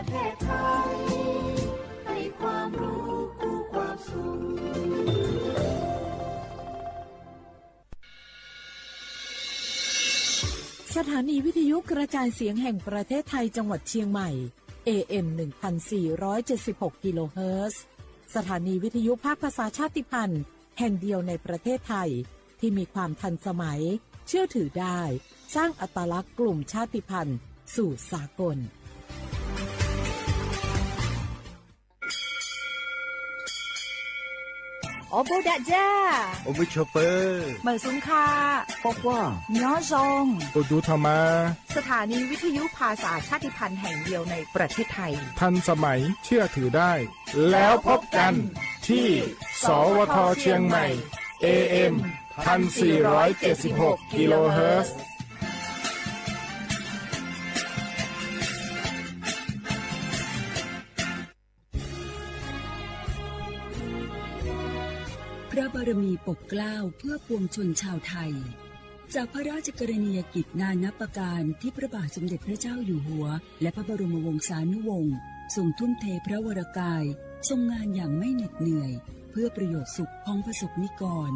เทศไทยให้ความรู้คู่ความสุข สถานีวิทยุกระจายเสียงแห่งประเทศไทยจังหวัดเชียงใหม่ เอ เอ็ม หนึ่งพันสี่ร้อยเจ็ดสิบหก กิโลเฮิรตซ์ สถานีวิทยุภาคภาษาชาติพันธุ์แห่งเดียวในประเทศไทย ที่มีความทันสมัย เชื่อถือได้ สร้างอัตลักษณ์กลุ่มชาติพันธุ์สู่สากล Os puag dam ja, os mej chua pawg, mam xub kha, poj quaj, nyob zoo, tus du tho mas. สถานีวิทยุภาษาชาติพันธุ์แห่งเดียวในประเทศไทย ทันสมัย เชื่อถือได้ แล้วพบกันที่ สวท เชียงใหม่ เอ เอ็ม พันสี่ร้อยเจ็ดสิบหก กิโลเฮิรตซ์ พระบารมีปกเกล้าเพื่อปวงชนชาวไทย จากพระราชกรณียกิจนานับประการที่พระบาทสมเด็จพระเจ้าอยู่หัว และพระบรมวงศานุวงศ์ทรงทุ่มเทพระวรกาย ทรงงานอย่างไม่เหน็ดเหนื่อย เพื่อประโยชน์สุขของประสบนิกร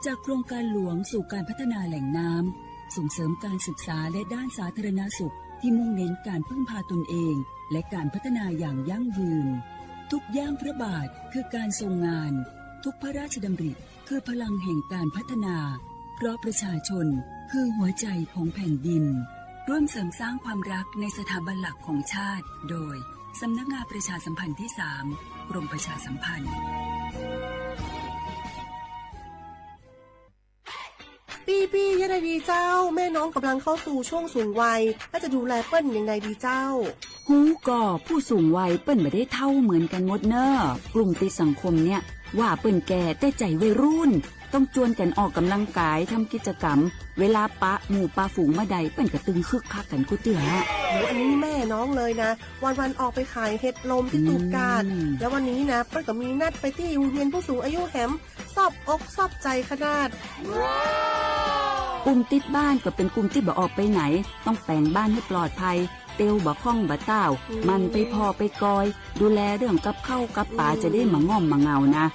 จากโครงการหลวงสู่การพัฒนาแหล่งน้ำ ส่งเสริมการศึกษาและด้านสาธารณสุขที่มุ่งเน้นการพึ่งพาตนเอง และการพัฒนาอย่างยั่งยืน ทุกย่างพระบาทคือการทรงงาน ทุกพระราชดำริคือพลังแห่งการพัฒนา เพราะประชาชนคือหัวใจของแผ่นดิน ร่วมเสริมสร้างความรักในสถาบันหลักของชาติ โดย สำนักงานประชาสัมพันธ์ที่สาม กรมประชาสัมพันธ์ พี่ๆ ยังไงดีเจ้า แม่น้องกำลังเข้าสู่ช่วงสูงวัย แล้วจะดูแลเปิ้ลยังไงดีเจ้า Huv kom ผู้สูงวัย เปิ้ลไม่ได้เฒ่าเหมือนกันหมดเนอะ กลุ่มติดสังคมเนี่ย ว่าเปิ้ลแก่แต่ใจวัยรุ่น ต้องชวนกันออกกำลังกาย ทำกิจกรรม เวลาปะหมู่ปะฝูงเมื่อใด เปิ้ลก็ตึงคึกคักกันกู้เตื้อ โอ้โห อันนี้แม่น้องเลยนะ วันๆ ออกไปขายเห็ดลมที่ตูบกาด อืม แล้ววันนี้นะ เปิ้ลก็มีนัดไปที่โรงเรียนผู้สูงอายุแหม ซอบอกซอบใจขนาด กลุ่มติดบ้านก็เป็นกลุ่มที่บ่ออกไปไหน ต้องแปลงบ้านให้ปลอดภัย เตียวบ่าข้องบ่าต้าว อืม หมั่นไปผ่อไปกอย ดูแลเรื่องกับข้าวกับปลา อืม จะได้บ่ง่อมบ่เหงานะ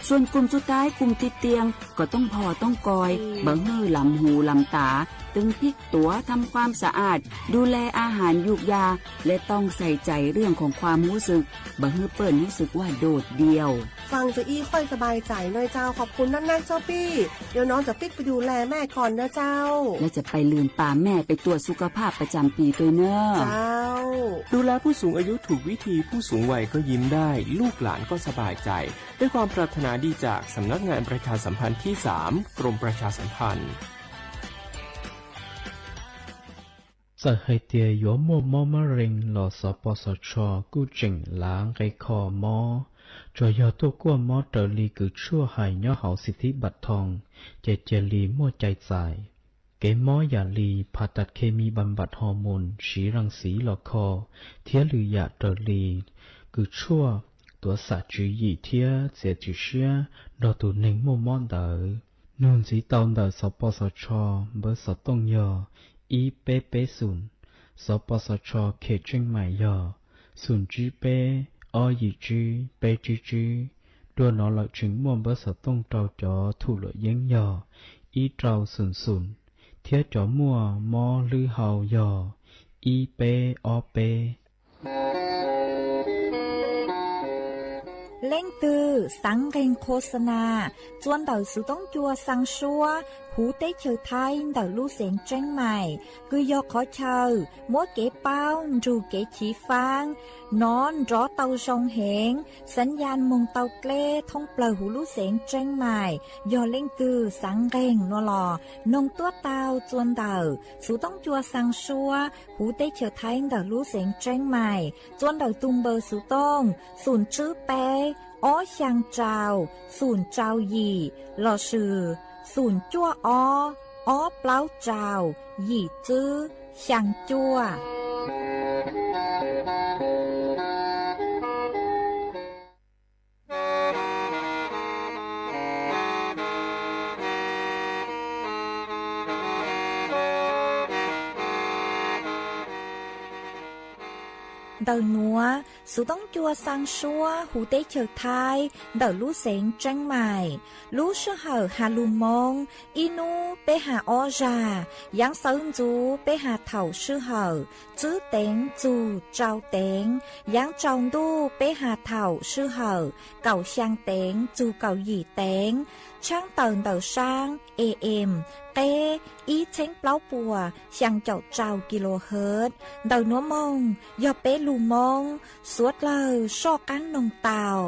ส่วนกลุ่มสุดท้าย กลุ่มติดเตียง ก็ต้องผ่อต้องกอย อืม บ่หื้อหลำหูหลำต๋า ตึงพลิกตั๋ว ทำความสะอาด ดูแลอาหารยูกยา และต้องใส่ใจเรื่องของความรู้สึก บ่หื้อเปิ้ลรู้สึกว่าโดดเดี่ยว ฟังเจอี้ค่อยสบายใจหน่อยเจ้า ขอบคุณนักๆ เจ้าปี้ เดี๋ยวน้องจะปิ๊กไปดูแลแม่ก่อนนะเจ้า และจะไปลืมปาแม่ไปตรวจสุขภาพประจำปีด้วยเนอะ เจ้า ดูแลผู้สูงอายุถูกวิธี ผู้สูงวัยก็ยิ้มได้ ลูกหลานก็สบายใจ ด้วยความปรารถนาดีจากสำนักงานประชาสัมพันธ์ที่สาม กรมประชาสัมพันธ์ Txawm hais tias yuav muaj mob mab rees los สปสช kuj tseem lav nqe kho mob, tsuas yog tuaj kuaj mob raws li kws tshuaj hais nyob hauv สิทธิบัตรทอง ces cia li muaj cai txais. Kev mob yam li ผ่าตัดเคมีบำบัดฮอร์โมน siv ras xiv los kho, thiab lwm yam raws li kws tshuaj tuav xam tswv yim thiab txiav txim siab nrog tus neeg muaj mob ntawd. Nug ntxiv tau ntawm สปสช npawb xov tooj yog ib peb peb xoom, สปสช เขตเชียงใหม่ yog xoom tsib peb ob yim tsib peb tsib tsib. Dua no lawm tseem muaj npawb xov tooj rau cov thum luam yeeb yog ib rau xoom xoom, thiab cov muaj mob hlwb hau yog ib peb ob peb. Leej twg xav nqeeg khos xa nas txua ntawm xov tooj cua xaa suab huv teb chaws Thaib ntawm lub xeev Tseeb Maim, kws yog qhov chaw muab kev paub nrug kev chiv faab nov nrov tau zoo heev, xav yaj moog tau dleb thoob plawg huv lub xeev Tseeb Maim. Yog leej twg xav nqeeg no los noog tuaj tau txua ntawm xov tooj cua xaa suab huv teb chaws Thaib ntawm lub xeev Tseeb Maim, txua ntawm tug npawb xov tooj xoom tsib peb ob xyaa rau xoom rau yim lossis xoom cuaj ob ob plaub rau yim tsib xyaa cuaj. Ntawm nuav, Xuv Toob Cua xaa suab hu teb chaws Thaib ntawm lub xeev Tseeb Maim. Lub sij hawm has lug Moob, ib nub peb has ob zag, yaav xawv ntxuv peb has thaum sij hawm tswb teev txug tsau teev, yaav tsaus ntuj peb has thaum sij hawm kaum xyaa teev txug kaum yim teev, tshaab tawm ntawm saab A M qeb ib txheeb plaub puas xyaa caum rau kilohertz. Ntawm nuav moog yog peb lug Moob, suav dlawg soj qaab noog tau.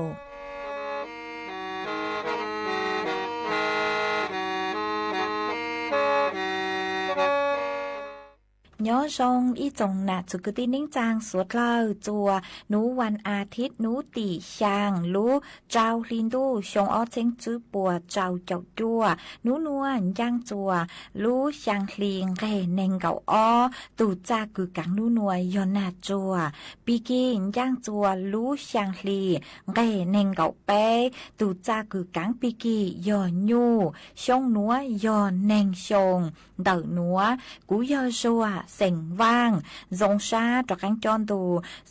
Nyob zoo ib tsoom nam txwv kwv tij neej tsaa suav dlawg, txuas nuav vas as thiv nuav tim xyaa lub rau hli ntuj xyoo ob txheeb tswb puas rau caum cuaj, nub nuav ncaaj txuas lub xyaa hli nqeg neeg nkaum ob. Tug txaj kws kaav nub nuav yog Nag Tsuag, pig kig ncaaj txuas lub xyaa hli nqeg neeg nkaum peb. Tug txaj kws kaav pig kig yog Nyuj, xyoo nuav yog neeg xyoo. Ntawm nuav, kuv yog Zuag xeem Vaaj, zoo sab rov qaab coj ntu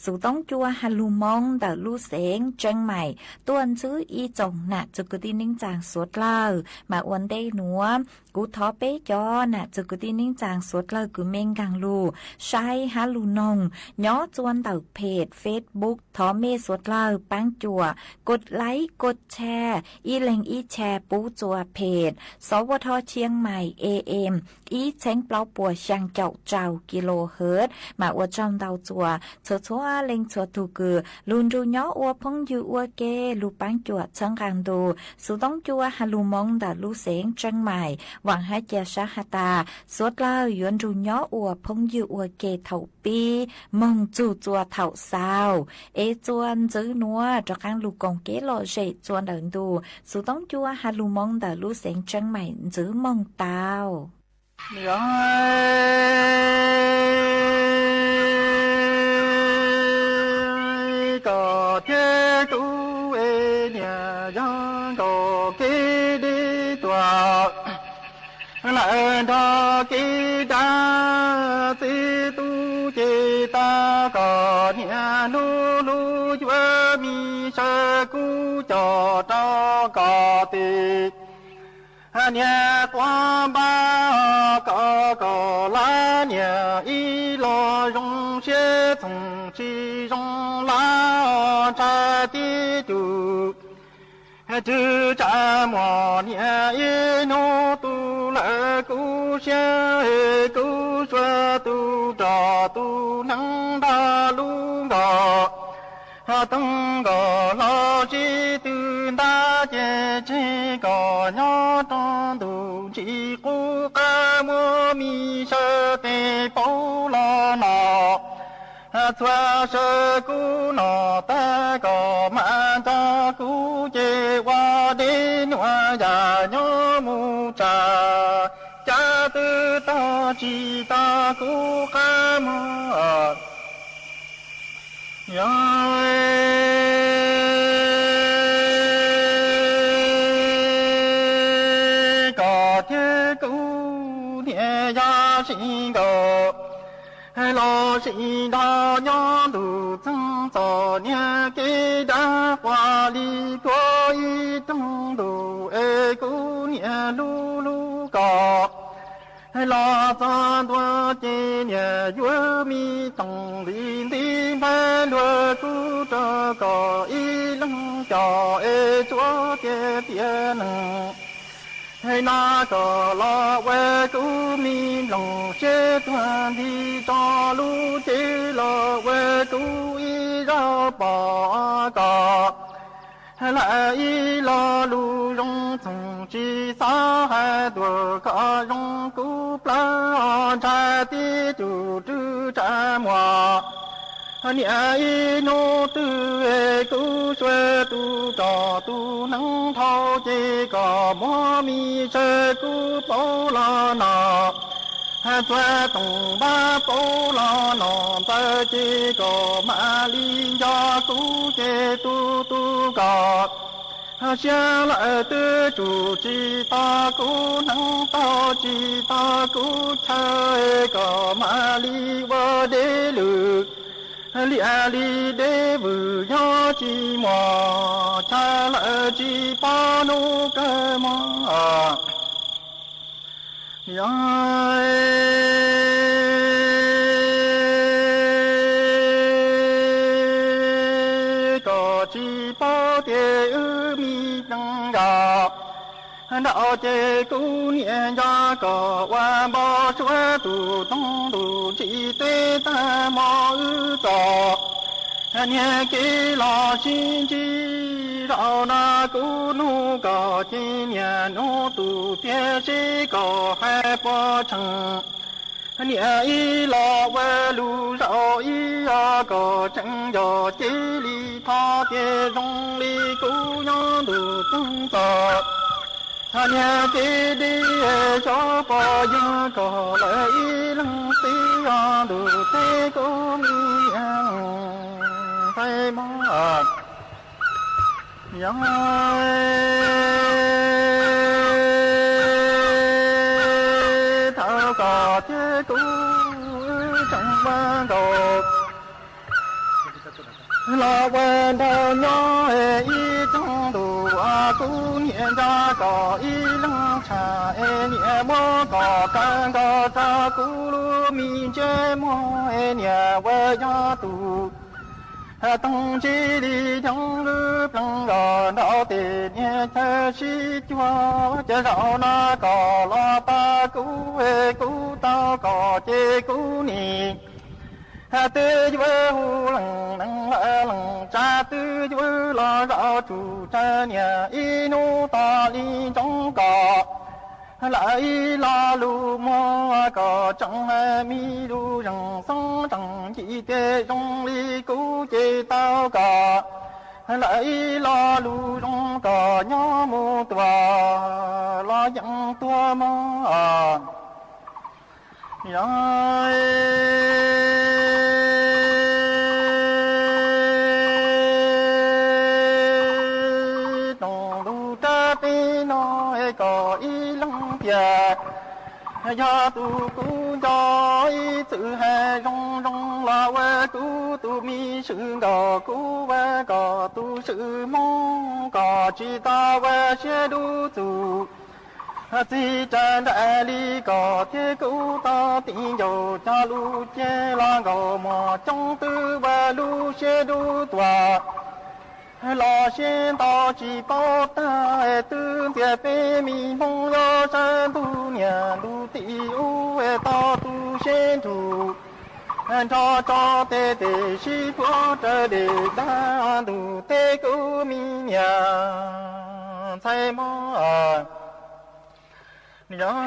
Xuv Toob Cua has lug Moob ntawm lub xeev Tseeb Maim tuaj ntsib ib tsoom nam txwv kwv tij neej tsaa suav dlawg. Mas ua ntej nuav, kuv thov peb cov nam txwv kwv tij neej tsaa suav dlawg kws me nkaag lug saib hab lug noog nyob txua ntawm peg Facebook, thov mej suav dlawg paab cuam kov like kov share, ib leeg ib share pub txua peg Sov Vaj Thoj Tshiab Mais A M ib txheeb plaub puas xyaa caum rau kilohertz. Mas ua tsaug ntau txua txhua txhua leej txhua tug kws lug nrug nyob ua phooj ywg ua ke, lug paab cuam txhawb nqaa ntu Xuv Toob Cua has lug Moob ntawm lub xeev Tseeb Mais. Vaam hab ca sab has tas suav dlawg yuav nrug nyob ua phooj ywg ua ke thaum pib moog txug txua thaum xaus, es txua ntxwv nuav rov qaab lug koom kev lom zem txua ntawm ntu Xuv Toob Cua has lug Moob ntawm lub xeev Tseeb Mais ntxwv moog tau. Koj thiab kuv niam yog nkaus kev deb tuaj, lawm nrog kev dab txwv tub ces tag, koj niam lub lub yuav me sawv kuv coj rau koj tes. Niam quaj npab koj, koj lab niam ib los zoo siab txhoov tsis zoo lab, ntshai tib tug twg tsa muag niam ib hnub tu lawm kuv siab, kuv suav tu rog tu neeb nrog lub nkoj toog nkoj los sib tw ntab ces tseg koj nyob rau ntuj ntsis qub qab muab me sawv tes paub los no. Txhua sawv kuv no tag koj mam nrog kuv ces ua deb nuam yam nyob mus tsa, cas twb tog tsis tog kuv qab muag. Yog koj thiab kuv niam yog sib nkaus los sib nrog nyob ntuj txeeg txom nyem kev dab quaj li tuag ib rooj ntuj es kuv niam lub lub koj los txog ntua ces niam yuav me toom li nti nplhaib luag kuv rau koj ib leeg coj es tsuav tiag tiag neeg. No koj los ua kuv me nplooj siab tuag nti tso lub cev los ua kuv ib zaug pom koj lawm ib lo lus zoo txhoov tsis xob hais tuag koj zoo kuv plawv ntshai tib tug twg tsa muag. Niam ib hnub twg kuv suav tu rog tu neeb dhau ces koj muab me sawv kuv paub los no. Txhua toom npab paub los no ntawd ces koj mam li nco kuv ces tu tu koj siab lawm twb tsum tsis tau kuv neeb tau tsis tau kuv chaw koj mam li ua deb lwm. Liaj li deb vwm yog tsis muaj chaw lawm tsis pom hnub kawg mog. Yog koj tsis paub tias wb me neeg nkaus nraud ces kuv niam nco koj ua npau suav tus toog ntuj ntsis teb tag hmo wb txom niag kev los sib ntsib. Zaum no kuv nug koj ces niam nug tus tiag seb koj hais puas tseeb. Niam ib los ua lus zaum ib os, koj tseem yog cia li thov tias zoo li kuv nyob ntuj txeeg txom niag kev deb xyov puas yog koj lawm ib leeg txiv os ntuj teb kuv me ntxhais mog. Yog thaum koj thiab kuv tseem ua nkaus los ua nraug nyob ib tsoom ntuj, kuv niam nco koj ib leeg tshaj es niam muab koj kaw nkaus rau kuv lub me ntsej muag es niam ua yog tus toog ntsis li coob lub ploog los nraum tej niag chaw sib cuag. Ces zaum no koj los pab kuv es kuv tau koj ces kuv nim twb yuav hu leej neeg lawm leej tsa twb yuav los zaum tsum tsawg niam ib hnub tos li ntsoov koj lawm ib lo lus muag. Koj tseem hais me lus zeej xoob zeej ncim tias zoo li kuv ces tau koj lawm ib lo lus zoo. Koj nyob mus tuaj los yeej tuag mog. Yog rooj ntuj rab teb no es koj ib leeg tiag yog tus kuv nco ib txwm hais zoo zoo los ua kuv tus me swm nkaus kuv ua koj tus swm hmoob. Koj tsis tau ua siab dub txuj txij rawv nraim li koj thiab kuv tau tij ncaus cog lus ces los nkaus muag coob twb ua lub siab dub tuaj los siab ntau tsis paub tag. Twb ntxias peb me hmoob yuav sab ntug niam ntug tim ub tau tu siab nrug nrog tso tes tes sib puag raws dej dag ntug teb kuv me niam ntxhais mog. Yog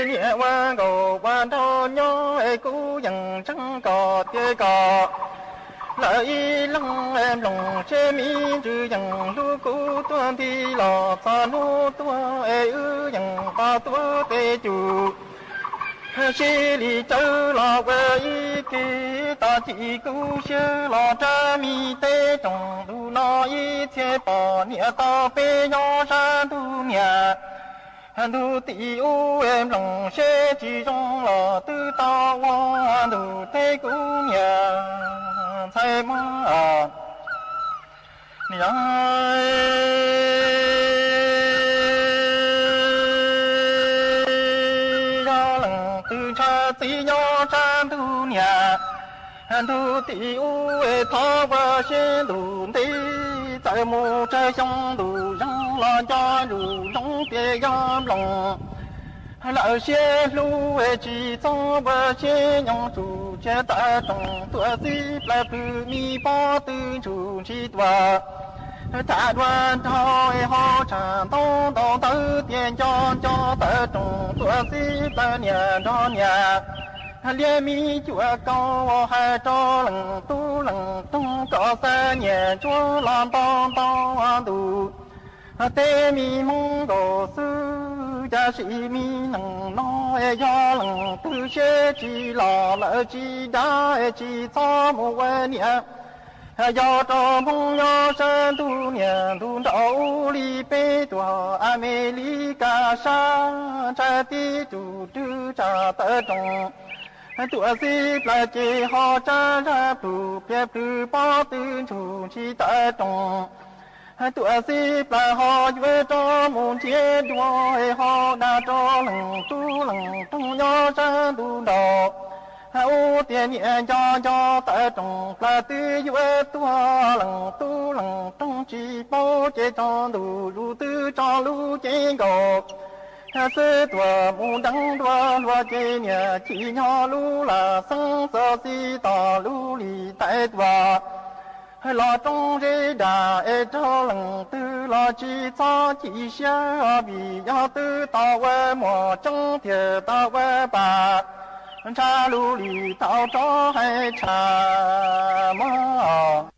niam ua nkaus ua nraug nyob es kuv yeej ntseeg koj tias koj lawm ib leeg es nplooj siab me ntsws yeej hlub kuv tuag nti los txog hnub tuag es wb yeej pom tuag tes cum sib li cawv los ua ib ke. Tos cim kuv siab los rab me teb tsoom ntuj no ib txhia pom niam tau peb nyob sab ntug niam ntug tim ub es nplooj siab tsis zoo los twb tau ua ntug teb kuv niam ntxhais mog. Yog leej twg ntshaw txiv nyob sab ntug niam ntug tim ub es thov ua siab ntuj ntev txawm mus tsawg xyoo ntuj yeej los nco ntsuj zoo tias yog nplooj lawm siab hlub es tsis txhob ua siab nyoos tsum tsiaj tawm rooj tuaj txib plaws plhws me pob tw ntsuj ntsis tuaj tham dua nraug es ho tshaj ntau ntau ntawd tias nco nco tawm rooj tuaj txib plaws niam nrog niam liab me cuam kaus hais rau leej tub leej toog kom xa niam ntsuag los nto nto ntuj teb me hmoob nkaus xwb. Cas sim me neeg no es yog leej twg siab tsis los lawm tsis dav es tsis txhob mus ua niam Yog rau Hmoob nyob sab ntuj niam ntuj nraud li peb tuam Amelikas sab, ntshav tib tug rwg tsa tawv roos, tuam xib plaws ces ho tsab zaj plhus phiab plhws pob tw ntsuj ntsis tawv roos. Tuam xib plaws ho yuav rov mus nrhiav dua, ho dag rau leej tub leej roog nyob sab ntuj nraud. Ub tiag niam nco nco tawv roos plaws twb yuav tuag, leej tub leej roog tsis paub ces tso ntuj lus twb tso lub cev nkaus. Xwb tuam mus deev dua hluas ces niam chim nyob lub lam xeeb xov xij tos lub lim tais tuam los roob zeb dam es raug leej twg los tsis txhob chim siab, vim yog twb tau ua muam tseeb thiaj tau ua pam, ntshav lub lim tau rov hais tsham mog.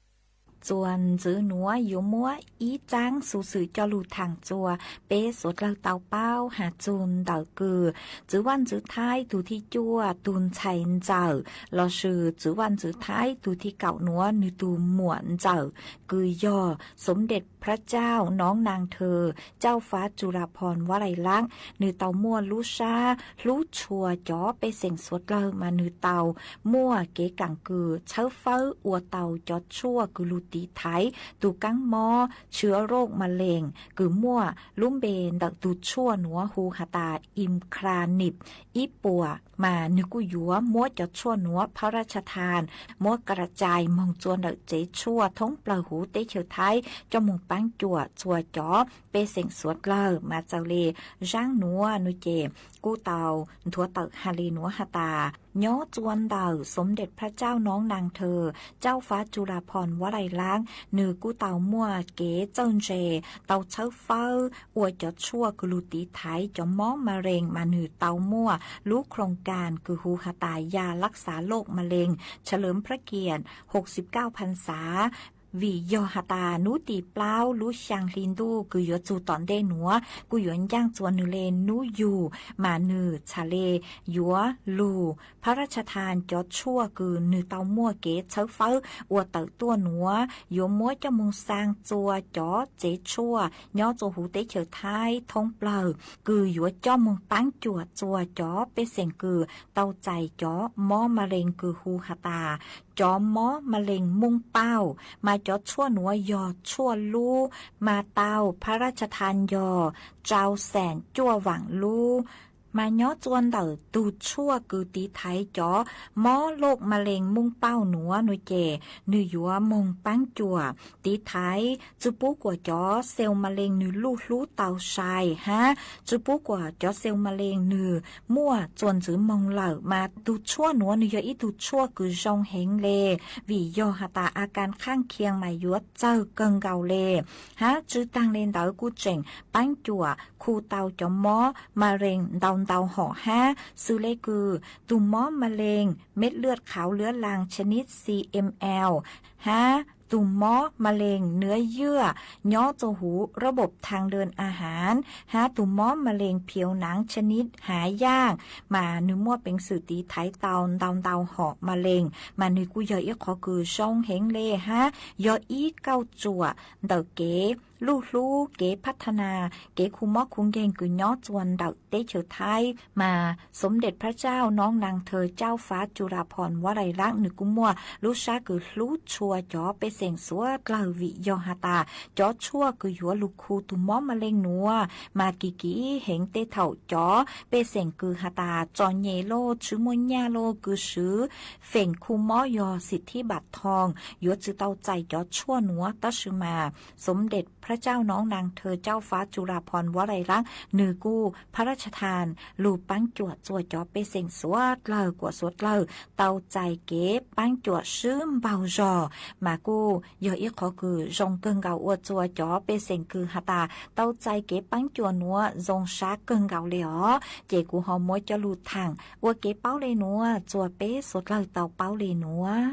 Txuas ntxiv nuav yuav muab ib txaab xuv xwm coj lug thaam txug peb suav dlawg tau paub has txug ntawm kws txwv vaj ntxwv Thaib tug thib cuaj tug ntxhais ntxawm lossis txwv vaj ntxwv Thaib tug thib kaum nuav nwg tug muam ntxawm kws yog Sov Ntes Phab Tsauj Noob Naas Thw Cauj Fab Tsu La Phon Vaj Lai Lab, nwg tau muaj lub sab hlub tshua cov pej xeem suav dlawg mas nwg tau muaj kev kaam kws txhawb fawb ua tau cov tshuaj kws lug tiv thaiv tug kaab mob tshwv rooj ma lees kws muaj lub npe ntawm tug tshuaj nuav hu has tas Imclanib ib puas, mas nwg kuj yuav muab cov tshuaj nuav phab raj tsha thaan muab ka ra cai moog txua ntawm tsev tshuaj thoob plawg huv teb chaws Thaib coj moog paab cuam txua cov pej xeem suav dlawg. Mas txawm le zaab nuav nuav ces kuj tau nthuav tawm has le nuav has tas nyob txua ntawm Sov Ntes Phab Tsauj Noob Naas Thw Cauj Fab Tsu La Phon Vaj Lai Lab, nwg kuj tau muaj kev txawj ntse tau txhawb fawb ua cov tshuaj kws lug tiv thaiv cov mob ma lees mas nwg tau muaj lub khoom kas kws hu has tas Yas Lab Xav Loj Ma Lees Chav Lawv Phab Kiam Hoo Xib Kauj Phan Xav, vim yog has tas nub tim plaub lub xyaa hli ntuj kws yuav txug tom ntej nuav kuj yuav ncaaj txua nwg le nub yug, mas nwg txhaj le yuav lug phab raj tsha thaan cov tshuaj kws nwg tau muaj kev txhawb fawb ua tawm tuaj nuav yuav muab coj moog xaa txua cov tsev tshuaj nyob txua huv teb chaws Thaib thoob plawg kws yuav coj moog paab cuam txua cov pej xeem kws tau txais cov mob ma lees kws hu has tas cov mob ma lees mooj pauj. Mas cov tshuaj nuav yog tshuaj lub mas tau phab raj tsha thaan yog rau xeem cuaj vaam lub. Mas nyob txua ntawm tug tshuaj kws tiv thaiv cov mob loj ma lees mooj pauj nuav nuav ces nwg yuav moog paab cuam tiv thaiv tsi pub kuas cov xeev ma lees nwg luj hlub tau sai hab tsi pub kuas cov xeev ma lees nwg muaj txuas ntxwv moog lawm. Mas tug tshuaj nuav nwg yog ib tug tshuaj kws zoo heev le, vim yog has tas a kas khaaj khias mas yuav txawg kawg nkaus le, hab tsi taag le ntawd kuj tseem paab cuam khu tau cov mob ma lees ntau ntau hom hab xws le kws tug mob ma lees mej lwaj khauv lwab laas tsha nib C M L hab tug mob ma lees nuav ywaj nyob txua huv rab npom thaag daj a has hab tug mob ma lees phiv naav tsha nib hav yaaj, mas nwg muaj peev xwm tiv thaiv tau ntau ntau hom ma lees, mas nwg kuj yog ib qhov kws zoo heev le hab yog ib kauj tsuam ntawm kev luj hlub, kev phab tha nas, kev khu mob khu nkeeg kws nyob txua ntawm teb chaws Thaib. Mas Sov Ntes Phab Tsauj Noob Naas Thw Cauj Fab Tsu La Phon Vaj Lai Lab nwg kuj muaj lub sab kws hlub tshua cov pej xeem suav dlawg vim yog has tas cov tshuaj kws yuav lug khu tug mob ma lees nuav mas kim kim heev tej thaum cov pej xeem kws has tas txom nyem laj tsi muaj nyaj laj kws swv feem khu mob yog xim thib npam thoo yuav tsi tau txais cov tshuaj nuav. Tab sis mas Sov Ntes Phab Tsauj Noob Naas Thw Cauj Fab Tsu La Phon Vaj Lai Lab nwg kuj phab raj tsha thaan lug paab cuam txua cov pej xeem suav dlawg kuas suav dlawg tau txais kev paab cuam swb npaug zog, mas kuj yog ib qhov kws zoo kawg nkaus ua txua cov pej xeem kws has tas tau txais kev paab cuam nuav zoo sab kawg nkaus le os. Ces kuv ho muab coj lug thaam ua kev paub le nuav txua peb suav dlawg tau paub le nuav.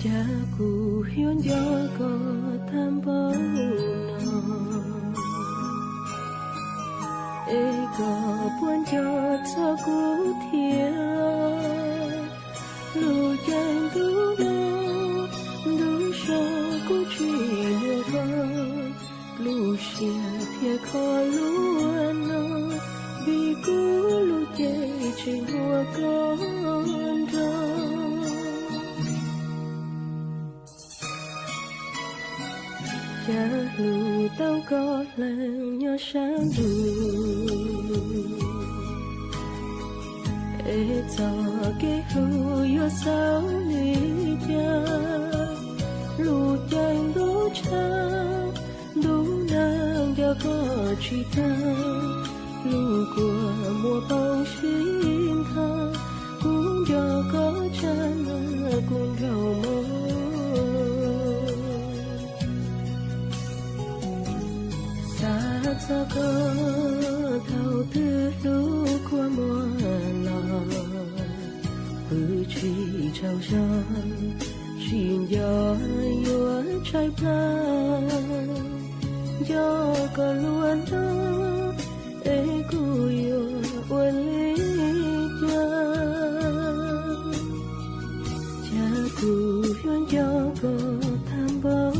Cas kuv yuav nco koj tag npaum no, es koj puas nco txog kuv thiab? Lub caij ntuj no, ntuj so kuv tsis muaj koj, lub siab thiab kho lub no, vim kuv lub cev tsis muaj koj nrog. Cas hlub tau koj leej nyob sab ntuj, es txoj kev hlub yuav xaus li cas? Lub caij ntuj tshab, ntuj nag nco koj tsis tag, lub kua muag poob sib nthab, kuv nco koj tshaj mas kuv nraug mog. Xav txog koj thaum twg hlub kua muag los, pw tsis tsaug zog, tsis nco yuav tshaib plab. Nco koj luaj no, es kuv yuav ua li cas? Cas kuv yuav nco koj tag npaum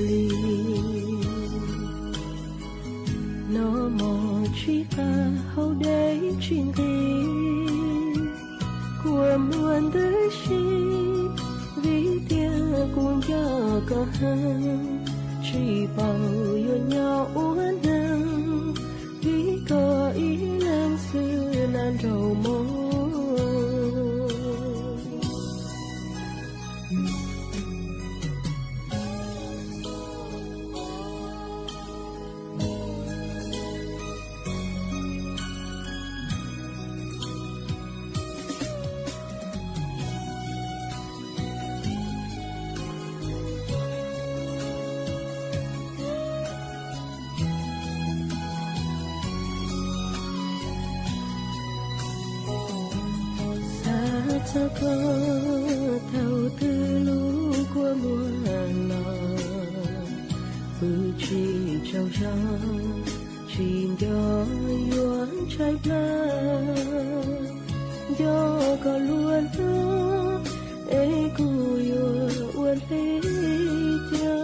li? Noj mov tsis qab, haus dej tsis nqig, kua muag ntws si, vim tias kuv nco koj heev, tsis paub yuav nyob ua neeg, vim koj ib leeg xwb na nraug mog. Xav txog koj thaum twg hlub kua muag los, pw tsis tsaug zog, tsis nco yuav tshaib plab. Nco koj luaj no, es kuv yuav ua li cas?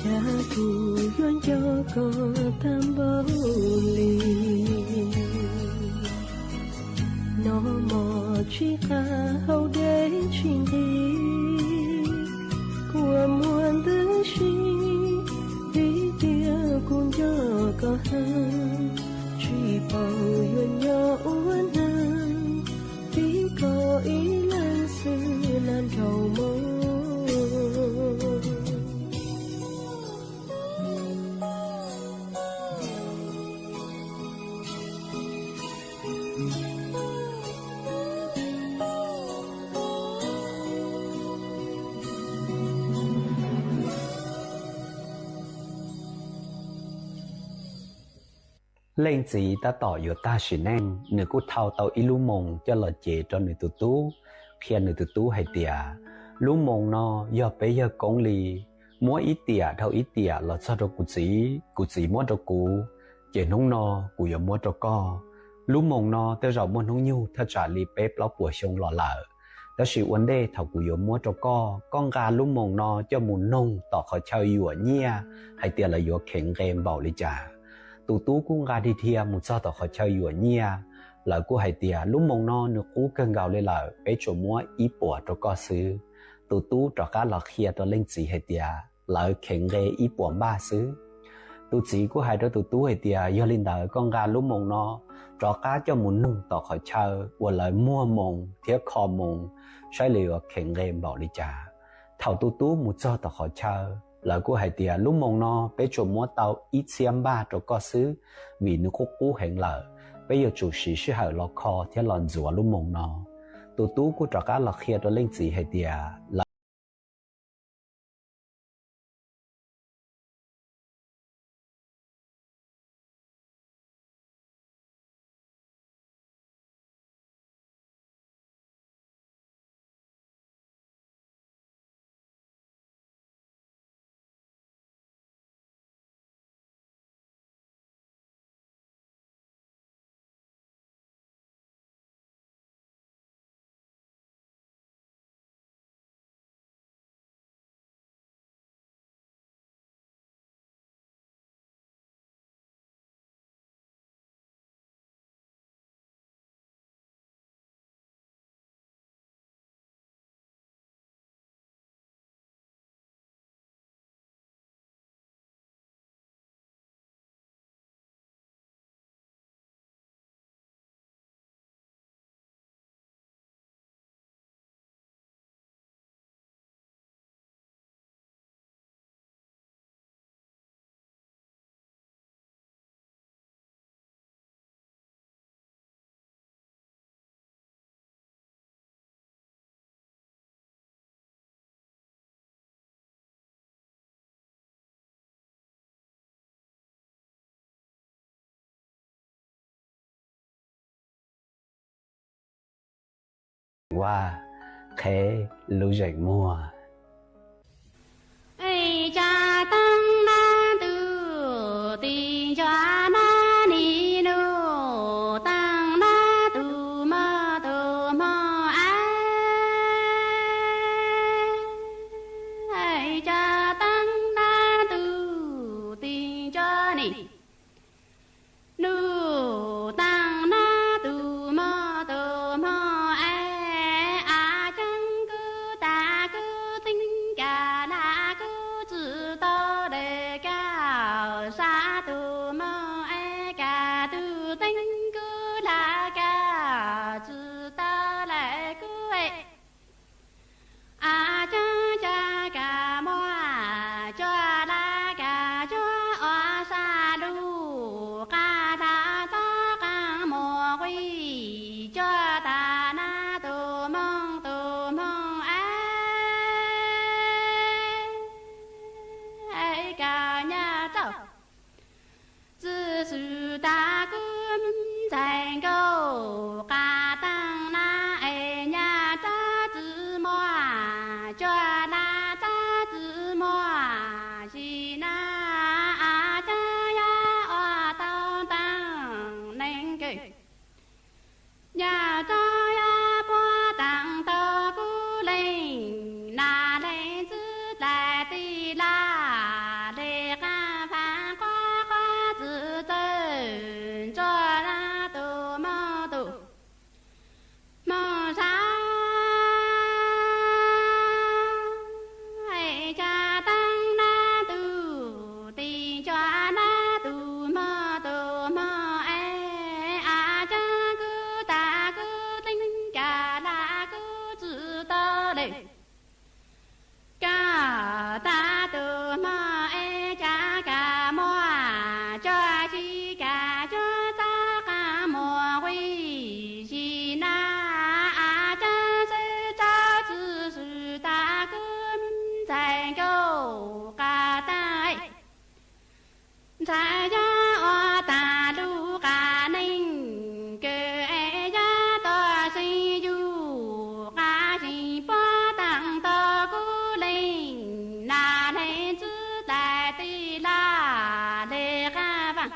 Cas kuv yuav nco koj tag npaum li? Noj mov tsis qab, haus dej tsis nqig, kua muag ntws si, vim tias kuv nco koj heev, tsis paub yuav nyob ua neeg, vim koj ib leeg xwb na nraug mog. Leej txiv tab tom yuav tag sim neej, nws kuj thau tau ib lub moos coj los cev rau nws tus tub, qhia nws tus tub hais tias, lub moos no yog peb yawg koob li, muab ib tiam dhau ib tiam los txog rau kuv txiv, kuv txiv muab rau kuv, ces hnub no kuv yuav muab rau koj. Lub moos no tej zaum muaj hnub nyoog thaj tsam li peb plaub puas xyoo los lawm, tab sis ua ntej thaum kuv yuav muab rau koj, koj nqa lub moos no coj mus noog tom qhov chaw yuam nyiaj hais tias lawv yuav kheev nqe npaum li cas. Tus tub kuj nqa dhia dhia mus txog tom qhov chaw yuam nyiaj, lawv kuj hais tias lub moos no nws qub kawg nkaus li lawm, peb tsuas muab ib puas rau koj xwb. Tus tub rov qab los qhia rau leej txiv hais tias lawv kheev nqe ib puas npaj xwb. Tus txiv kuj hais rau tus tub hais tias yog li ntawd koj nqa lub moos no rov qab coj mus noog tom qhov chaw uas lawv muag moos thiab kho moos saib lawv yuav kheev nqe npaum li cas. Thaum tus tub mus txog tom qhov chaw, lawv kuj hais tias lub moos no peb tsuas muab tau ib txhiab npaj rau koj xwb, vim nws qub qub heev lawm, peb yuav tsum siv sij hawm los kho thiab los ntxuav lub moos no. Tus tub kuj rov qab los qhia rau leej txiv hais tias lawv Vaj, qhev lub zeem muag. Cov teeb nab tus tis ntsuag nab nis, nub teeb nab tus mog tus hmoo es, cov teeb nab tus tis ntsuag nis, nub teeb nab tus mog tus hmoo es, a ceeb kub tas kub txeeb, kav lam kub tsis tau lawm, kav sab tus mog es, kav tus txeeb kub lam kav tsis tau lawm kub es, a ceeb cov kav muag cuag lab kav cuag ua sab lub qab lam txhob qab mus qui cuag tas nab tus moog tus hmoo es, kav nyaj txauj txwj xwm tas kub ntxhais nkauj qab teeb nab es, nyaj txab txwv muag cuag lab txab txwv muag, sim nab a ceeb yog ua tau teeb neeg kawg. Nyaj txab yog puab teeb tau kub leej, nab leej txwv dlais tij laj le qaab vaam, quab quab txwv txawj ntsuag nab tus moog tus hmoo sab, cov teeb nab tus tis ntsuag nab tus mog tus hmoo es, a ceeb kub tas kub txeeb, kav lam kub tsis tau lawm, kav tas tus hmoo es, cov kav muag cuag sib kav cuag txhob qab mus qui, sim nab a ceeb xwb txhob txwv xwm tas kub ntxhais nkauj qab teeb, ntxhais yog ua tas lub qab neeg kawg es, yog tuag seem yug qab seem puab teeb tau kub leej, nab leej txwv dlais tij laj le qaab vaam,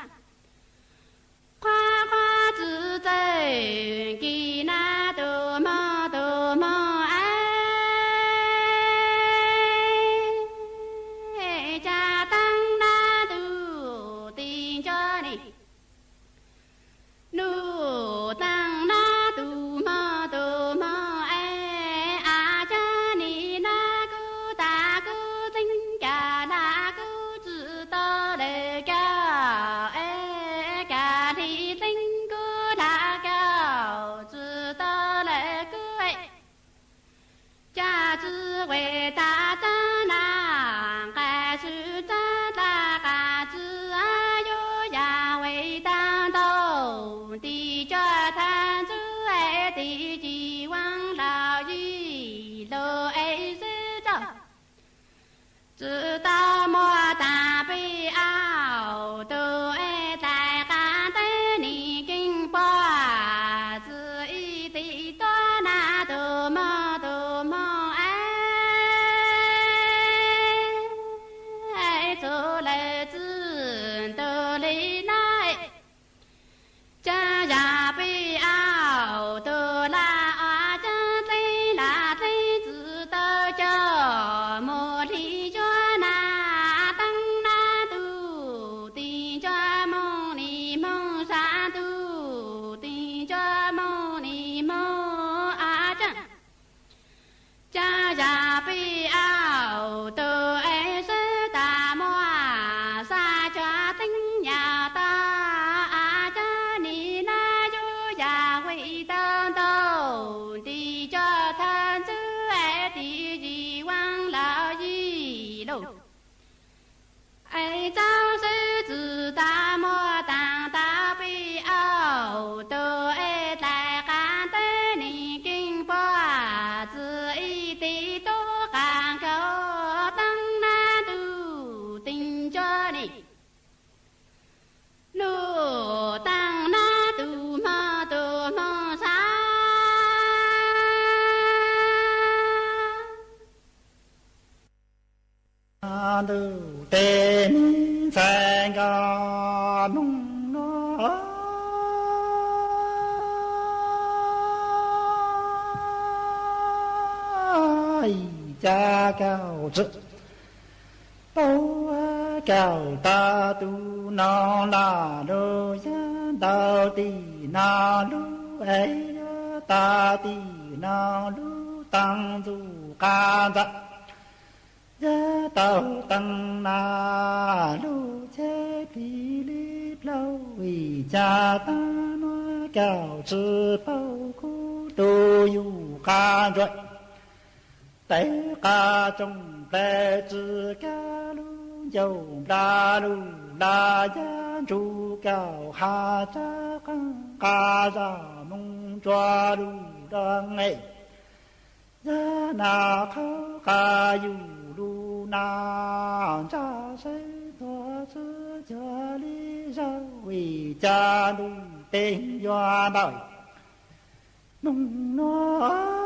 quab quab txwv txawj kis nab tus mog tus hmoo es, cov teeb nab tus tis ntsuag nis, nub teeb nab tus mog tus hmoo es, a ceeb nim nab kub tas kub txeeb, kav lam kub tsis tau lawm, kav es kav hli txeeb kub lam kav tsis tau lawm kub es, cov tsis ua tas txab nab nqaij swb txab dlaj qab tsis yuav yam ua tau ntau, tis cuag thaj ntxub es tis ci vaab laug yij lug es sib txaug, tsis tau muaj tas peb auv tug es dlais qab teb nim keeb puag, txwv ib tis tuab nab tus mog tus hmoo es, txug lawm txwj tus li nab, cov yam peb auv tug laj ua ceeb txeeb lam txeeb tsis tau coj mus hli cuab nab, Cas kaum tsib pauj, kaum tas tus no lam lug yog ntau tim no lug es yog tas tim no lug taag ntxuj qab ntxa. Yog tau teeb na lug cheb plig li plaub vim cas taag nuav kaum tsib pauj kub tug yug qab ntsuag. Tawv qab tsoom plaws tsi kab lug ncauj npla lug laj yab ntsuj kaum hab tsab qeej qab zaj moog ntsua lug dog nqe. Yog na qhov qab yug lug na ntsaj sawv tuag tsi cuag li zaug vim cas ntuj teeg yuav npawm moog nuav.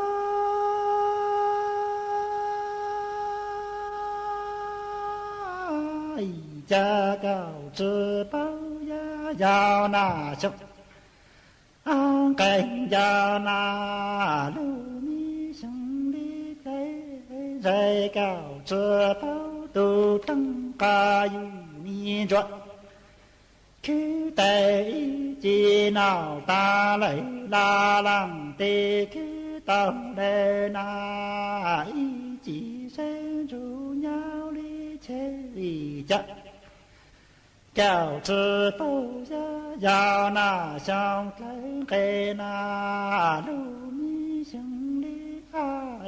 Cas kaum tsib pauj yog yog na xyoo nqeeg yog na lug mi xyoo li plaub, zag kaum tsib pauj tug teeb qab yug mi ntsuag. Khwb tau ib ci naum tas lawm laj laaj tes khwb tau lawm na ib ci sawv ntsug nyob li cheb vim cas kaum tsib pauj yog yog na xyoo dlawg nqe na lug mi xyoo li hab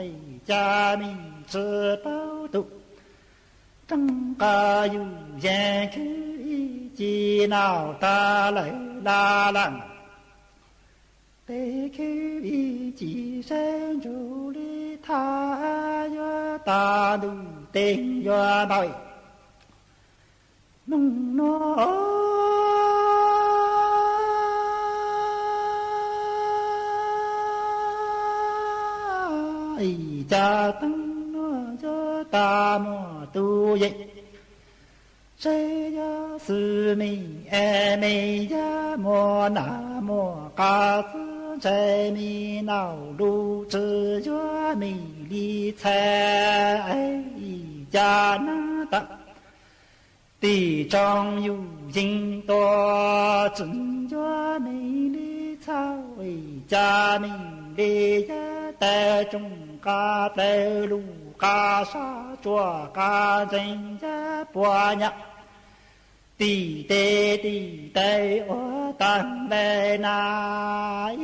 cas mi tsib pauj tug teeb qab yug yeej khwb ib ci naum tas lawm laj laaj tes khwb ib ci sawv ntsug li thaj yuav tas ntuj teeg yuav npawm moog nuav. Cas teeb nuav yuav tas muaj tug yeej seb yog xwb me es me yog muaj nam muaj qab txwv ntshe me naum lug tsi yuav me li txhais es cas nab tas tim tsoom yug yeej tuaj tsi yuav me li txhais cas me li yog tawm tsoom qab plaws lug qab sab tsuas qab ntseeg yog puas nyam tim tes tim taw ua taag le na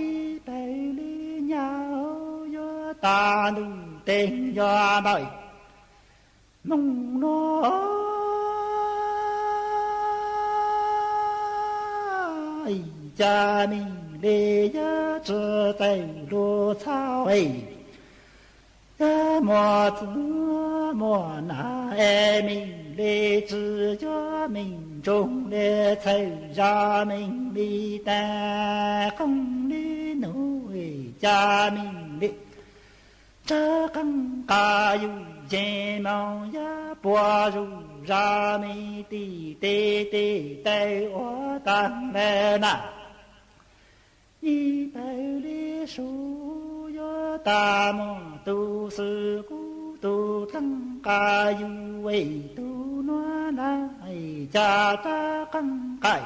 ib pawg li nyam yuav tas ntuj teeg yuav npawm moog nuav. Cas me li yog tsi txawj lug txhais yog muaj txwv muaj nam es me li tsi yuav me ntsoog li txhawm zag me li taag qooj li nuav cas me li tsawg qeej qab yug yeej moog yog puas zuj zag me tim tes tim taw ua taag le na ib pawg li sub yuav tas muaj tug xwb kub tug dleej qab yug es tug nuav na cas rab qeej qab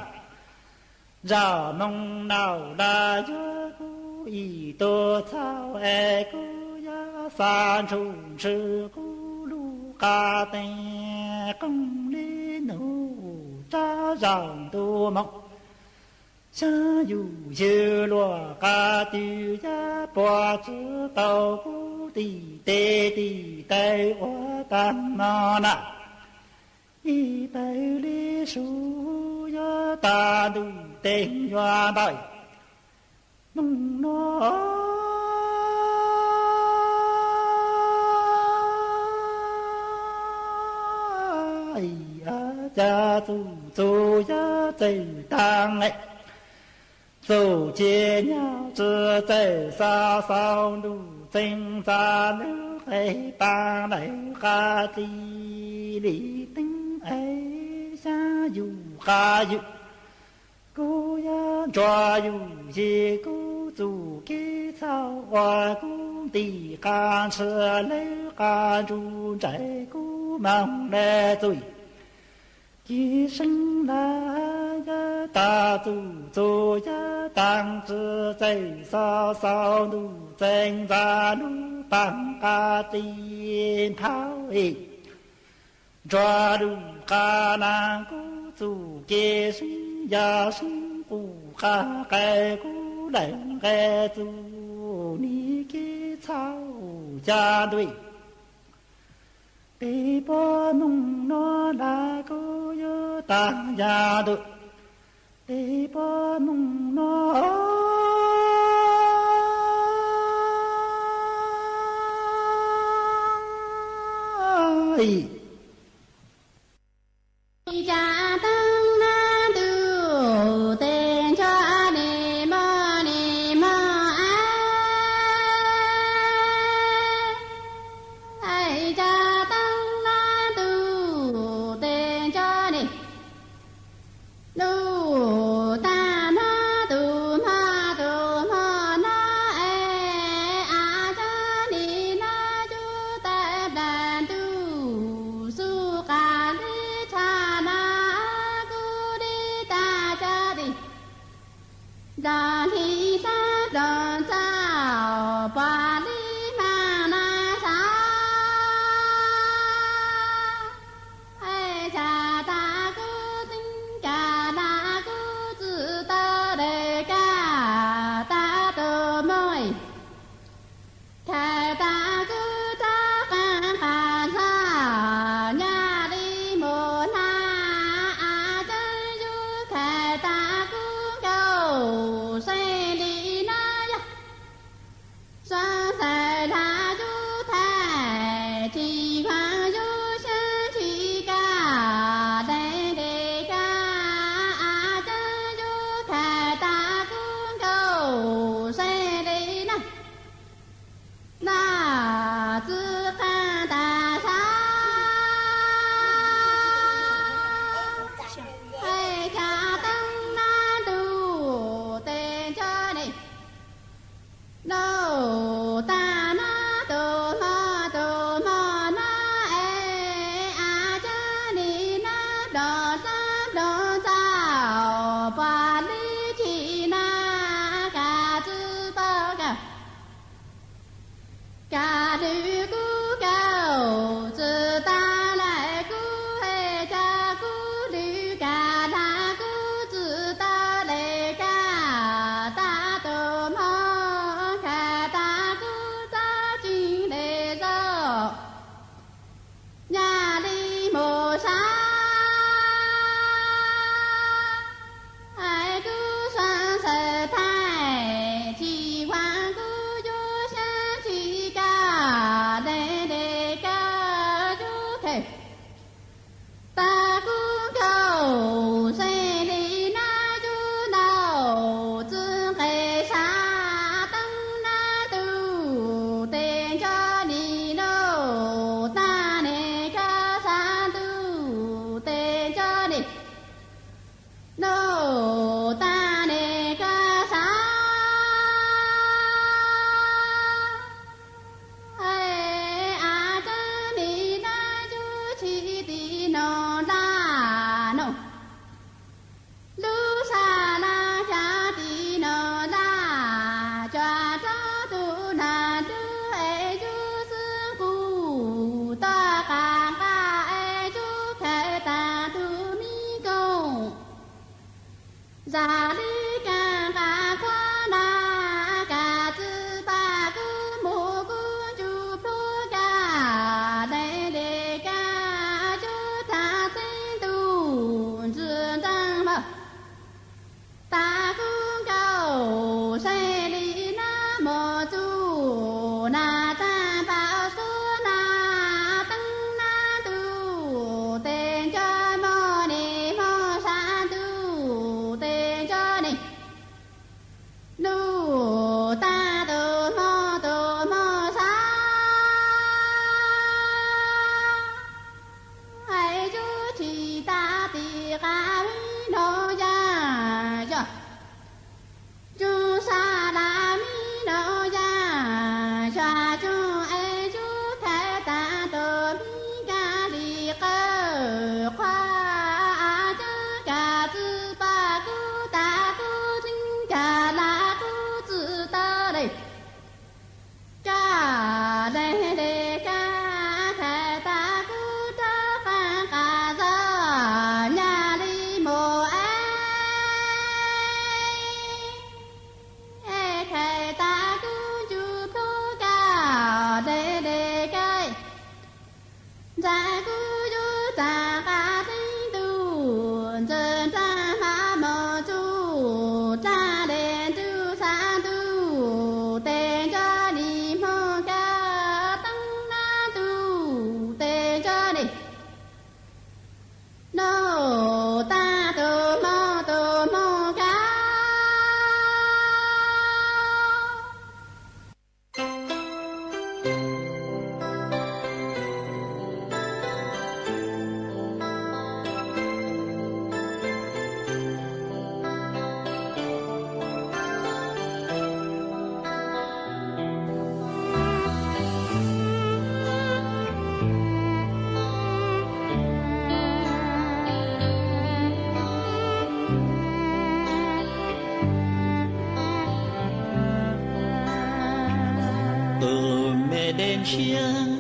zag moog naum laj yuav kub ib tug txhais es kub yog xav ntsug ntswg kub lug qab teeg qooj li nuav rab zag ntuj moog xyaab yug ywg luag qab twg yog puas tsi tau kub tim tes tim taw ua taag no na ib pawg li sub yuav tas ntuj teeg yuav npawm moog nuav. Cas txuj txuj yog txawj taag txuj cia nyab tsi txawj xav xaus ntuj txeeg txav lub qe paag lawm qab txi li teeb es xyaab yug qab ywg Kuv yuav ntsuag yug yig kuv txuj kev txhaum uas kuv ntim qab ntshis lawv qab ntsuj ntsais kuv moog le txuj kev seeb lawm. Yav tag txuj txuj yav taag tsi txawj xaus xaus ntuj txeeg ntxa lub paag qab tij nphauj ntsuag lug qab naag kuv txuj kev seeb yog seeb quj qab qai kuv lawm nqe txuj nim kev txhaum xya ntuj. Tes puab moog nuav lawm kuv yuav taag ya ntuj. Tes puab moog nuav ca taag na ntuj tes ntsho nim moog nim moog a, ca taag na ntuj tes ntsho nim lug taag hmo tug hmo tug hmo no es a tsa nim no cug tawm nplaag ntuj xub qab li tshaj na kuv li tag ca tis nrog hli sab nrog txaus puag li maag na sab es ca tag kuv txeeb ca tag kuv txwj tau le ca tag tug moog khaws tag kuv rov qaab qha txog nyaj li mus na a tsa yug khaws tag kuv nkaus seej Dej ntshiab,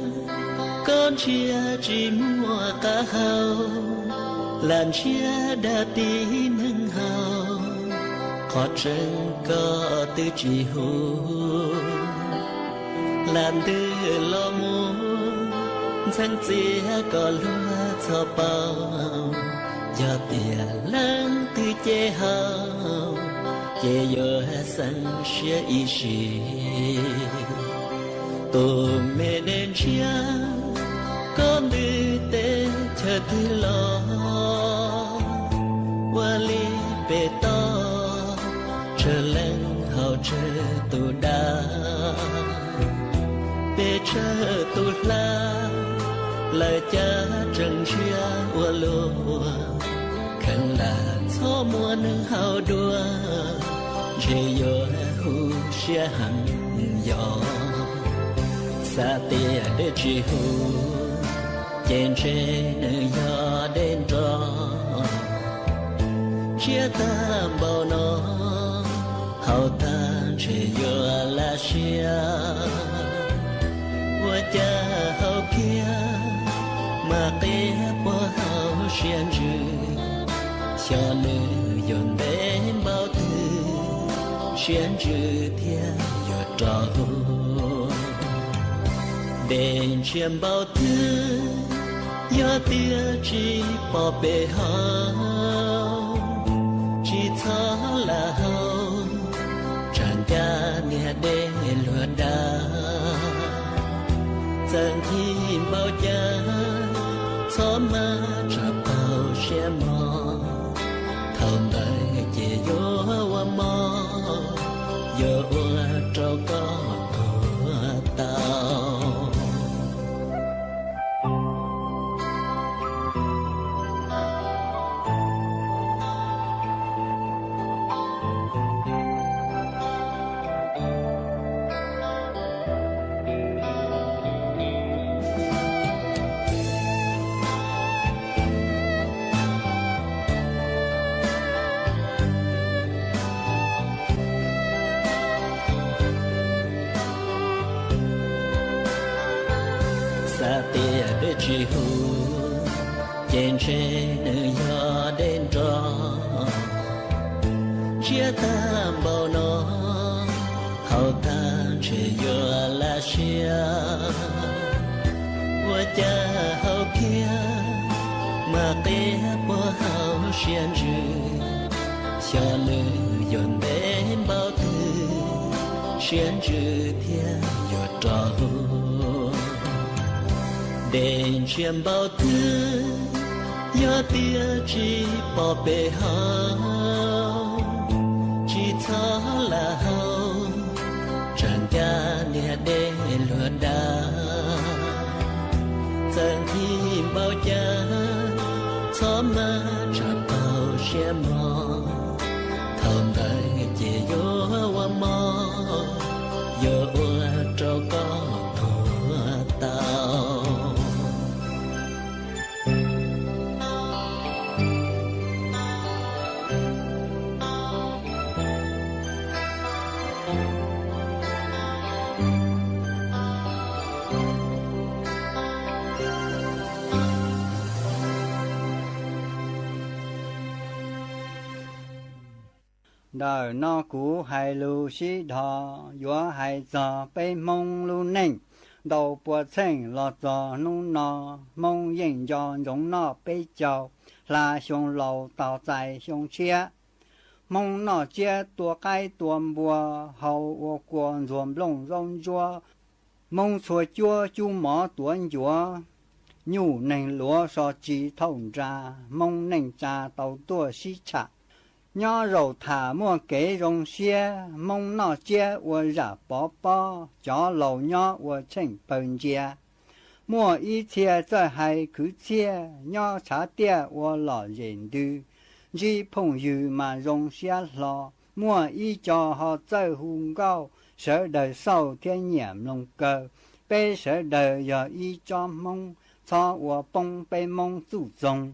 koj ntshiab tsis muaj qab hau, lam ntshiab dag tib neeg haus, qhov tseeb koj twb tsis huv. Lam ntws los mus, ntxhee txiav kom luag txhob paub, yog tias leej twg cem haum, ces yuav xeeb siab ib sim. Tus me dej ntshiab, koj ntws teb chaws twg los, ua li pem toj, tsawg leej haus tsawg tus dag, pes tsawg tus hla, lawv cav tseem ntshiab ua luaj, kheev lam txhob muaj neeg haus dua, ntshe yuav huv siab heev yog. Xav tias dej tsis huv, ces ntshe nws yog dej nro. Ntshiab tag npaum no, haus tag ntshe yuav laj siab. Ua cas haus kiag mas qia puag hauv siab ntsws, xyov nws yuav ntev npaum twg, siab ntsws thiaj yuav rov huv. Dej ntshiab npaum twg, yog tias tsis pom pem hauv, tsis txhob lam haus, tsam ncaj niag dej luag dag. Txawm nkhib npaum cas, txhob maj tsam paug siab mog, thaum ntawd ces yuav ua mov, yuav ua rau koj tuag tau. Xav tias dej tsis huv, ces ntshe nws yog dej nro. Ntshiab tag npaum no, haus tag ntshe yuav laj siab. Ua cas haus kiag mas qia puag hauv siab ntsws, xyov nws yuav ntev npaum twg, siab ntsws thiaj yuav rov huv. Dej ntshiab npaum twg, yog tias tsis pom pem hauv, tsis txhob lam haus, tsam ncaj niag dej luag dag. Txawm nkhib npaum cas, txhob maj tsam paug siab mog, thaum ntawd ces yuav ua mov, yuav ua rau koj tuag tau. Ntawm no kuv hais lus sib dhos yuav hais txog peb Hmoob lub neej. Ntau pua txheej los txog hnub no, Hmoob yeej nco ntsoov noj peb caug, hla xyoo laus taug txais xyoo tshiab. Hmoob noj tsiab tua qaib tua npua, hau ua kua ntxuag nplooj zaub ntsuab. Hmoob txhua cuab cub mov tuav ncuav, nyuj neeg luav so tsi thauj nra, Hmoob neej tsa tau tuaj sib tsham. Nyob zaum tham muaj kev zoo siab, Hmoob noj tsiab ua zam pov pob, cov laus nyob ua tsheej pawg ntsia. Muaj ib txhia txawj hais khwv txhiaj, nyob tshav tiaj ua lom zem ntws, ntsib phooj ywg mas zoo siab hlo. Muaj ib co ho txawj hu nkauj, sawv daws xauj thiab nyiam mloog kawg. Peb sawv daws yog ib tsob Hmoob, txhob ua poob peb Hmoob txuj txoog.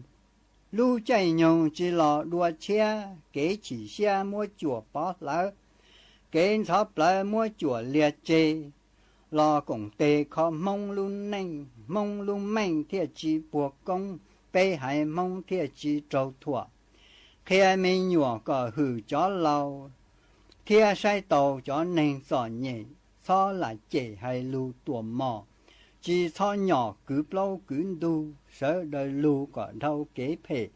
Lub caij nyoog tsis los dua tshiab, kev chim siab muab cuam pov hlawv, kev ntxhov plawv muab cuam liag tseg. los koom tes kho Hmoob lub neej, Hmoob lub meej thiaj tsis puag koob, peb haiv Hmoob thiaj tsis raug thuam. Qhia me nyuam kom hwm cov laus thiab saib taus cov neeg txom nyem, txhob lam cem hais lus tuam mom, tsis txhob nyom kwv plaub kwv ntug, sawv daws lug kom dhau kev phem,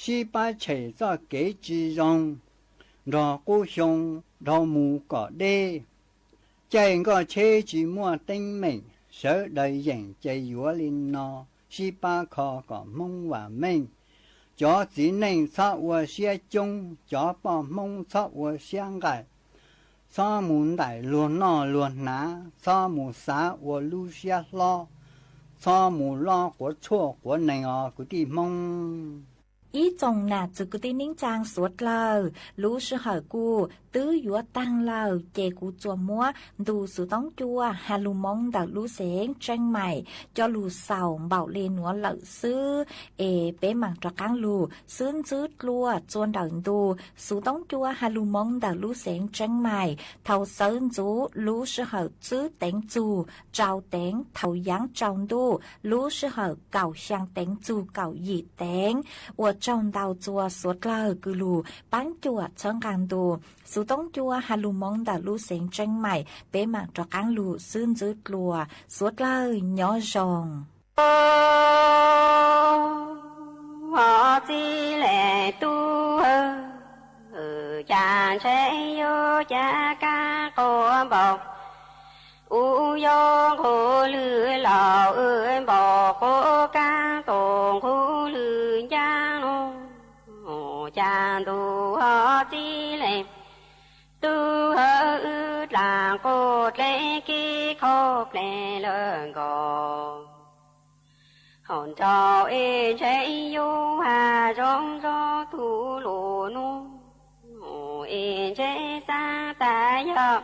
sib pab tshem txoj kev tsis zoo, nrog qub xyoo dhau mus kom deb. Caij nkoj tsheb tsis muaj teeb meem, sawv daws yeem ces yuav li no, sib pab kho kom Hmoob vam meej. Cov txiv neej txhob ua siab coob, cov poj Hmoob txhob ua siab nqaim, txhob mus ntaim luag noj luag hnav, txhob mus xav ua lub siab hlob, txhob mus loj quav tshuaj quav nees os kwv tij Hmoob. Ib tsoom nam txwv kwv tij neej tsaa suav dlawg, lub sij hawm kuj twb yuav taag lawm ces kuv tsuas muab ntu xuv toob cua has lug moo ntawm lub xeev Tseeb Maim coj lug xaus npaum le nuav lawm xwb, es peb maam rov qaab lug xwb ntxwb dlua txua ntawm ntu xuv toob cua has lug moo ntawm lub xeev Tseeb Maim thaus xawv ntxuv lub sij hawm tsib teev txug rau teev thaus yaav tsaus ntuj lub sij hawm kaum xyaa teev txug kaum yim teev. Ua tsaug ntau txua suav dlawg kws lug paab cuam txhawb nqaa ntu xuv toob cua has lug moo ntawm lub xeev Tseeb Maim, peb maam rov qaab lug xwb ntxwb dlua, suav dlawg nyob zoo. Txij le tub, cas ntshe yuav cas kab quas npaum, u yog nqug lwg laus npaum quas kab tus nqug lwg ncaab nuav, cas ntuj txij le tub, wb dlaag quas dlev kib qhov pleg lawm nkaus. Hauv nraug es ntshe yuav has zoo zog tug lug nuav, es ntshe xaav tas yog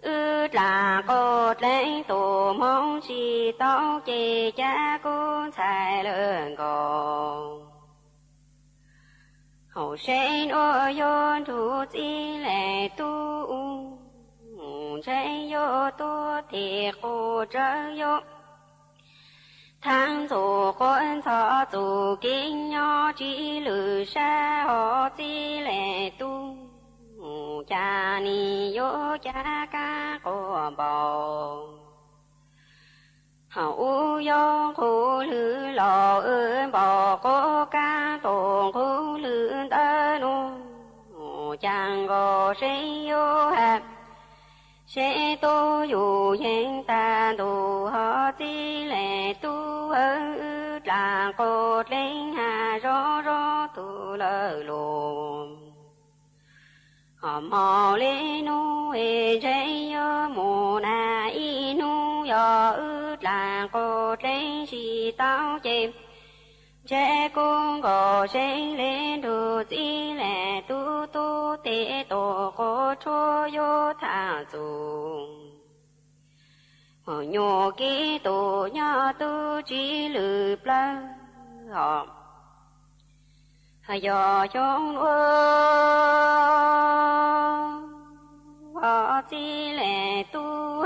wb dlaag quas dlev tus moog tsis tau ces cas kub ntxhais lawm nkaus. Hauv seb nuav yuav nrug txij le tub, ntshe yuav tuab tes quas tsawv yuav thaab ntxug quas ntxhov txug kev nyob tsis lwm sab hov txij le tub, cas nim yuav cas kab quas npaum. Hauv u yog nqug lwg laus npaum quas kab tus nqug lwg ntawd nuav, cas nkaus seb yuav has seb tub yug yeej tas ntuj hov txij le tub, wb dlaag quas dlev has zoo zog tug lawm lug. Hos moog le nuav es ntshe yuav mus nag ib nub, yog wb dlaag quas dlev tsis tau ces ntshe kub nkaus seb le nrug txij le tub, tub tes tus quas tshuaj yuav thaam txug. Hos nyuas kev tus nyob tub tsis lwm plawg hos, yog xyoo nuav hov txij le tub,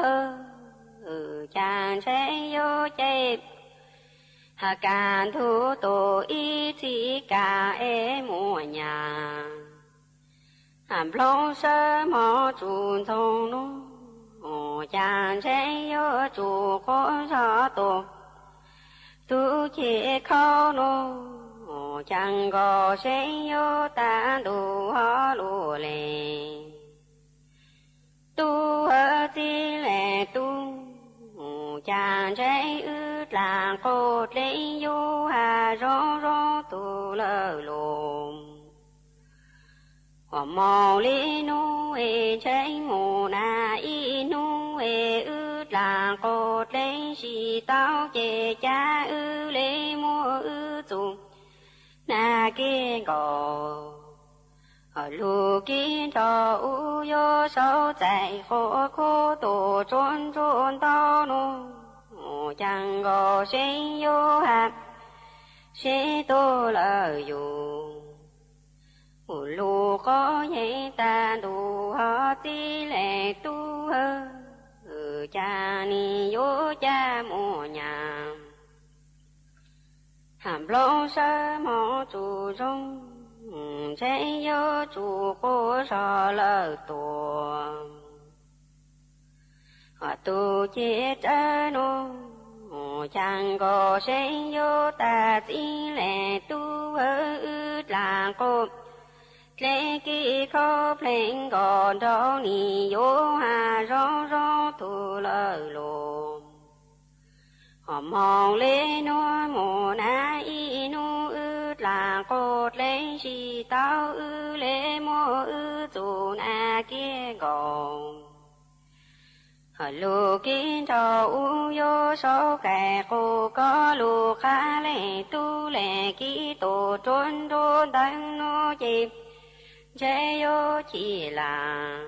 cas ntshe yuav ces has kas ntug tus ib txhis kas es muaj nyas. Has nploog sawv mov tsum ntxoog nuav, cas ntshe yuav tsum quas zog tus tub ceg khauj nuav, cas nkaus seb yuav tas ntuj hov lug le. Tub hawv txij le tub, cas ntshe wb dlaag quas dlev yuav has zoo zoo tug lawm lug. Hos moog le nuav es ntshe mus nag ib nub es wb dlaag quas dlev tsis tau ces cas wb le muab wb txug nag keg nkaus. Lug kev nrog wb yuav sau txais quas khuv tus tsuag ntsuag ntau nuav, cas nkaus seb yuav has seb tub lawm yug. Lug quas yeej tas ntuj hov txij le tub hawv, cas nim yuav caj muaj nyam. Nplooj sawv hmo tsuas zoo, ntshe yuav tsuas quaj zog lawm tuaj. Tus ciaj tsawb nuj, cas nkaus seeb yuav tag txij le tub, wb dlam quaj dleb kib khaub plees nkaus nraud, nim yuav has zoo zoo tus lawm los. Ho moos le nuav mus na, ib hnub wb dlam quaj dleb tsis tau, wb le muab wb txuj na kiag nkaus. Lug kib nrau ub yuav sau kais qus, koj lug qab le tub le kib tus ruab nruab nteeb nuav ces ntshe yuav chim lam.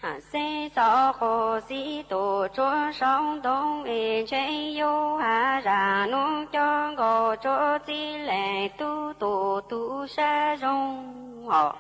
Xeb txov qus xib tus ruab saub ntoo es ntshe yuav has zam nuav coj nkaus tsuab txij le tub tus tub sab zoo hos.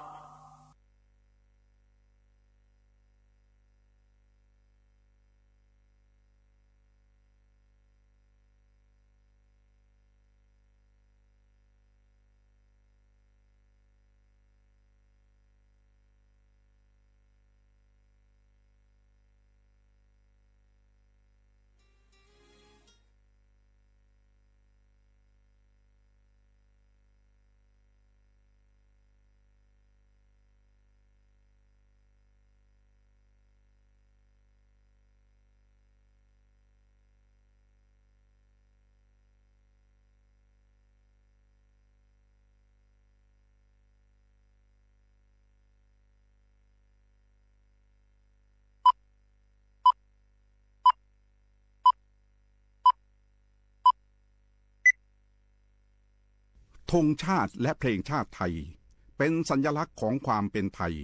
ธงชาติและเพลงชาติไทย เป็นสัญลักษณ์ของความเป็นไทย